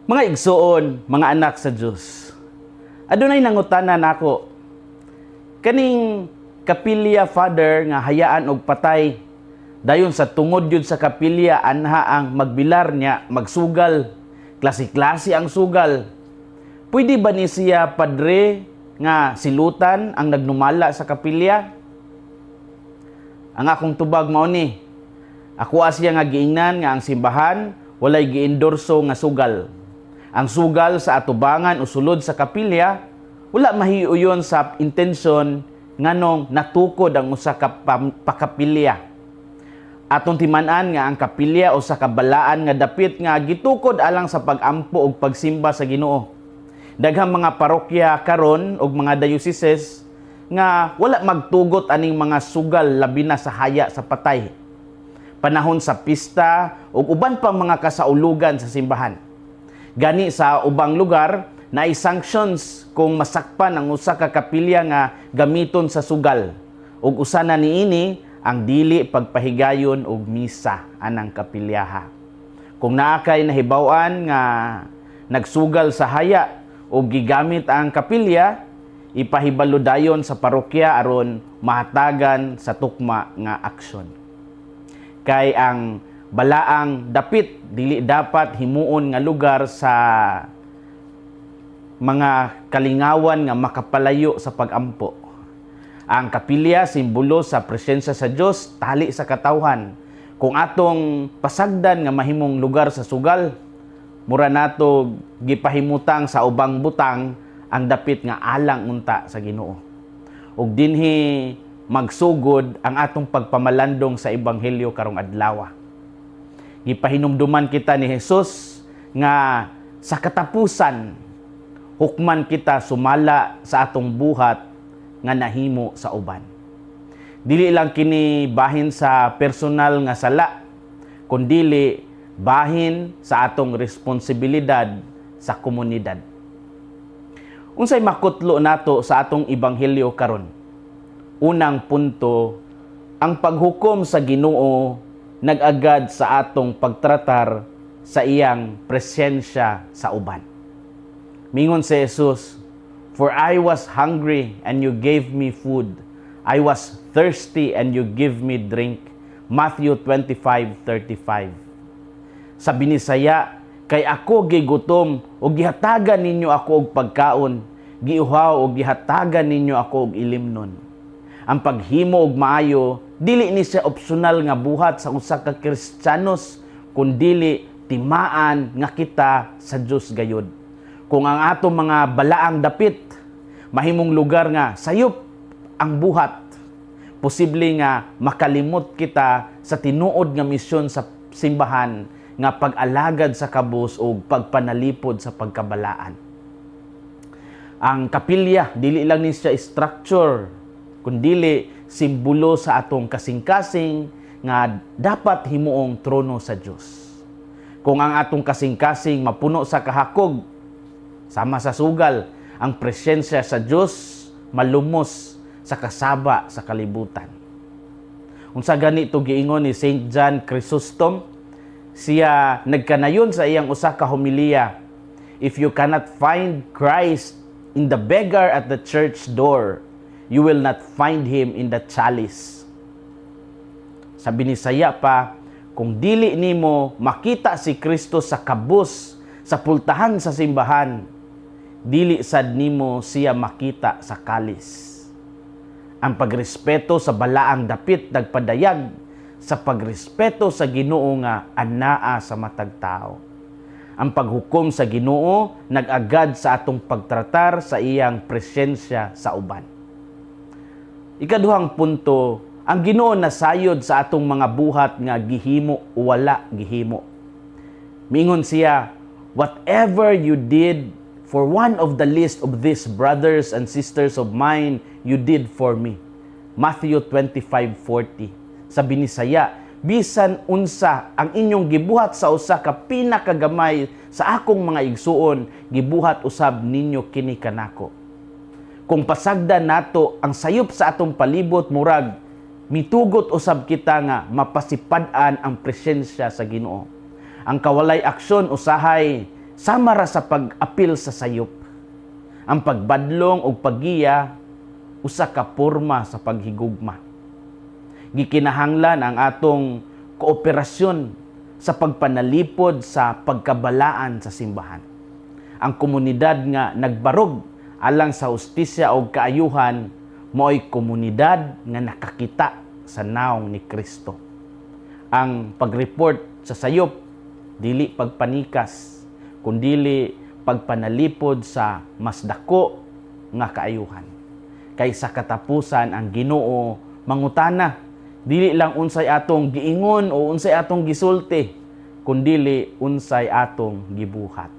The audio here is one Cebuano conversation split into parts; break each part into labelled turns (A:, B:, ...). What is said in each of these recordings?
A: Mga igsuon, mga anak sa Dios. Adunay nangutana nako, kaning kapilya, Father, nga hayaan og patay, dayon sa tungod yun sa kapilya anha ang magbilar niya magsugal, klase-klase ang sugal. Pwede ba ni siya, Padre, nga silutan ang nagnumala sa kapilya? Ang akong tubag mao ni: Ako siya nga giingnan nga ang simbahan walay giendorso nga sugal. Ang sugal sa atubangan o sulod sa kapilya wala mahiuyon sa intensyon nganong natukod ang usa ka pakapilya. Atong timan-an nga ang kapilya usa ka balaan nga dapit nga gitukod alang sa pag-ampo ug pagsimba sa Ginoo. Daghang mga parokya karon ug mga dioceses nga wala magtugot aning mga sugal, labi na sa haya sa patay, panahon sa pista ug uban pang mga kasaulugan sa simbahan. Gani sa ubang lugar naay sanctions kung masakpan ang usa ka kapilya nga gamiton sa sugal. Ug usa na niini ang dili pagpahigayon og misa anang kapilyaha. Kung naa kay nahibaw-an nga nagsugal sa haya o gigamit ang kapilya, ipahibalo dayon sa parokya aron mahatagan sa tukma nga aksyon. Kay ang balaang dapit dili dapat himuon nga lugar sa mga kalingawan nga makapalayo sa pagampo. Ang kapilya simbolo sa presensya sa Dios tali sa katawhan. Kung atong pasagdan nga mahimong lugar sa sugal, mura nato gipahimutang sa ubang butang ang dapit nga alang unta sa Ginoo. Ug dinhi magsugod ang atong pagpamalandong sa ebanghelyo karong adlaw. Gipahinumduman kita ni Jesus nga sa katapusan hukman kita sumala sa atong buhat nga nahimo sa uban. Dili lang kini bahin sa personal nga sala, kundili bahin sa atong responsibilidad sa komunidad. Unsay makutlo nato sa atong ebanghelyo karon? Unang punto, ang paghukom sa Ginoo nag-agad sa atong pagtratar sa iyang presensya sa uban. Mingon si Jesus, "For I was hungry and you gave me food. I was thirsty and you give me drink." Matthew 25:35. Sa Binisaya, kay ako gigutom ug gihatagan ninyo ako og pagkaon, giuhaw ug gihatagan ninyo ako og ilimnon. Ang paghimo og maayo dili ni siya optional nga buhat sa usa ka Kristiyanos, kundili timaan nga kita sa Dios gayud. Kung ang atong mga balaang dapit mahimong lugar nga sayop ang buhat, posible nga makalimot kita sa tinuod nga misyon sa simbahan nga pag-alagad sa kabus o pagpanalipod sa pagkabalaan. Ang kapilya dili lang ni siya structure, kundili simbolo sa atong kasing-kasing nga dapat himuong trono sa Dios. Kung ang atong kasing-kasing mapuno sa kahakog, sama sa sugal, ang presensya sa Dios malumos sa kasaba sa kalibutan. Unsa gani to giingon ni Saint John Chrysostom? Siya nagkanayon sa iyang usa ka homilya, "If you cannot find Christ in the beggar at the church door, you will not find him in the chalice." Sa Binisaya pa, kung dili nimo makita si Kristo sa kabus sa pultahan sa simbahan, dili sad nimo siya makita sa kalis. Ang pagrespeto sa balaang dapit nagpadayag sa pagrespeto sa Ginoo nga anaa sa matag tao. Ang paghukom sa Ginoo nag-agad sa atong pagtratar sa iyang presensya sa uban. Ikaduhang punto, ang Ginoo nasayod sa atong mga buhat nga gihimo o wala gihimo. Mingon siya, "Whatever you did for one of the least of these brothers and sisters of mine, you did for me." Matthew 25:40. Sa Binisaya, bisan unsa ang inyong gibuhat sa usa ka pinakagamay sa akong mga igsuon, gibuhat usab ninyo kini kanako. Kung pasagdan nato ang sayop sa atong palibot, murag mitugot usab kita nga mapasipad-an ang presensya sa Ginoo. Ang kawalay aksyon usahay Sama ra sa pag-apil sa sayop. Ang pagbadlong og paggiya usa ka porma sa paghigugma. Gikinahanglan ang atong kooperasyon sa pagpanalipod sa pagkabalaan sa simbahan. Ang komunidad nga nagbarog alang sa hustisya o kaayuhan mao'y komunidad nga nakakita sa naong ni Kristo. Ang pag-report sa sayop dili pagpanikas kundili pagpanalipod sa mas dako nga kaayuhan. Kay sa katapusan, ang Ginoo mangutana dili lang unsay atong giingon o unsay atong gisulti, kundili unsay atong gibuhat.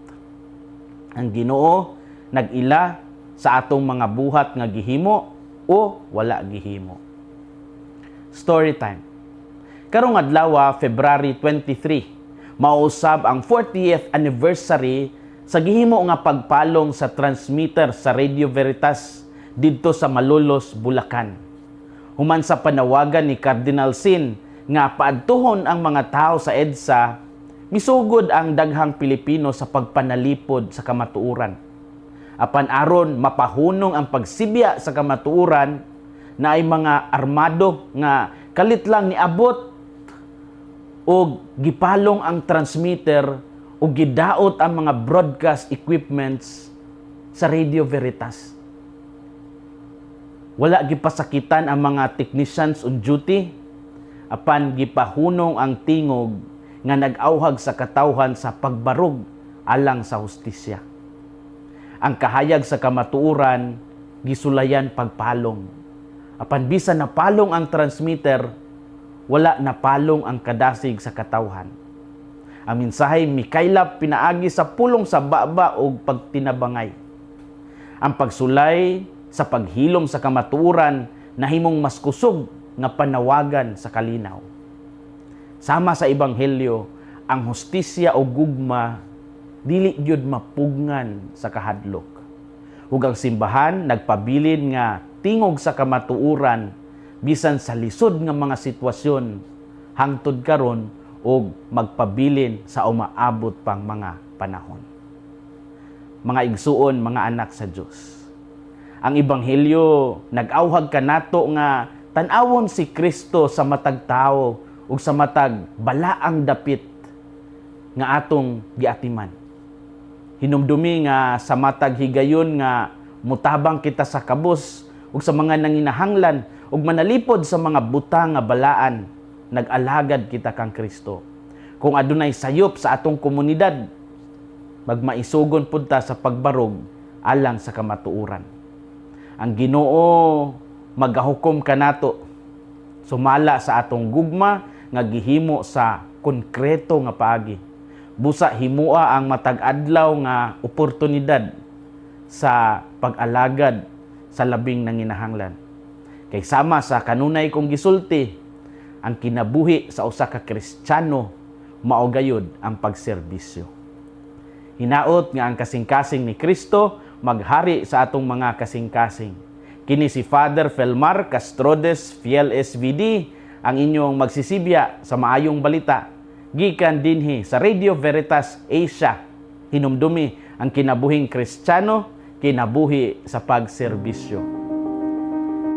A: Ang Ginoo nag-ila sa atong mga buhat nga gihimo o wala gihimo. Story time. Karong adlaw, February 23, mausab ang 40th anniversary sa gihimo nga pagpalong sa transmitter sa Radio Veritas didto sa Malolos, Bulacan. Human sa panawagan ni Cardinal Sin nga paadtuhon ang mga tao sa EDSA, misugod ang daghang Pilipino sa pagpanalipod sa kamatuoran. Apan aron mapahunong ang pagsibya sa kamatuoran, naay mga armado nga kalit lang niabot og gipalong ang transmitter ug gidaot ang mga broadcast equipments sa Radio Veritas. Wala gipasakitan ang mga technicians on duty, apan gipahunong ang tingog nga nag-awhag sa katawhan sa pagbarog alang sa hustisya. Ang kahayag sa kamatuoran gisulayan pagpalong. Apan bisan napalong ang transmitter, wala napalong ang kadasig sa katawhan. Ang mensahe mikaylap pinaagi sa pulong sa baba o pagtinabangay. Ang pagsulay sa paghilom sa kamatuoran nahimong mas kusog nga panawagan sa kalinaw. Sama sa Ebanghelyo, ang hustisya o gugma dili gyud mapugngan sa kahadlok. Ug ang simbahan nagpabilin nga tingog sa kamatuoran bisan sa lisod nga mga sitwasyon hangtod karon ug magpabilin sa umaabot pang mga panahon. Mga igsuon, mga anak sa Dios. Ang Ebanghelyo nag-awhag kanato nga tan-awon si Kristo sa matag tawo ug sa matag balaang dapit nga atong giatiman. Hinumdumi nga sa matag higayon nga mutabang kita sa kabus ug sa mga nanginahanglan ug manalipod sa mga butang nga balaan, nag-alagad kita kang Kristo. Kung adunay sayop sa atong komunidad, magmaisugon pud ta sa pagbarog alang sa kamatuoran. Ang Ginoo magahukom kanato sumala sa atong gugma nga gihimo sa konkreto nga paagi. Busa himua ang matag adlaw nga oportunidad sa pag-alagad sa labing nanginahanglan. Kay sama sa kanunay kong gisulti, ang kinabuhi sa usa ka Kristiyano mao gayud ang pagserbisyo. Hinaot nga ang kasing-kasing ni Kristo maghari sa atong mga kasing-kasing. Kini si Father Felmar Castrodes Fiel SVD, ang inyong magsisibya sa maayong balita gikan dinhi sa Radio Veritas Asia. Hinumdumi ang kinabuhing Kristiyano, kinabuhi sa pagserbisyo.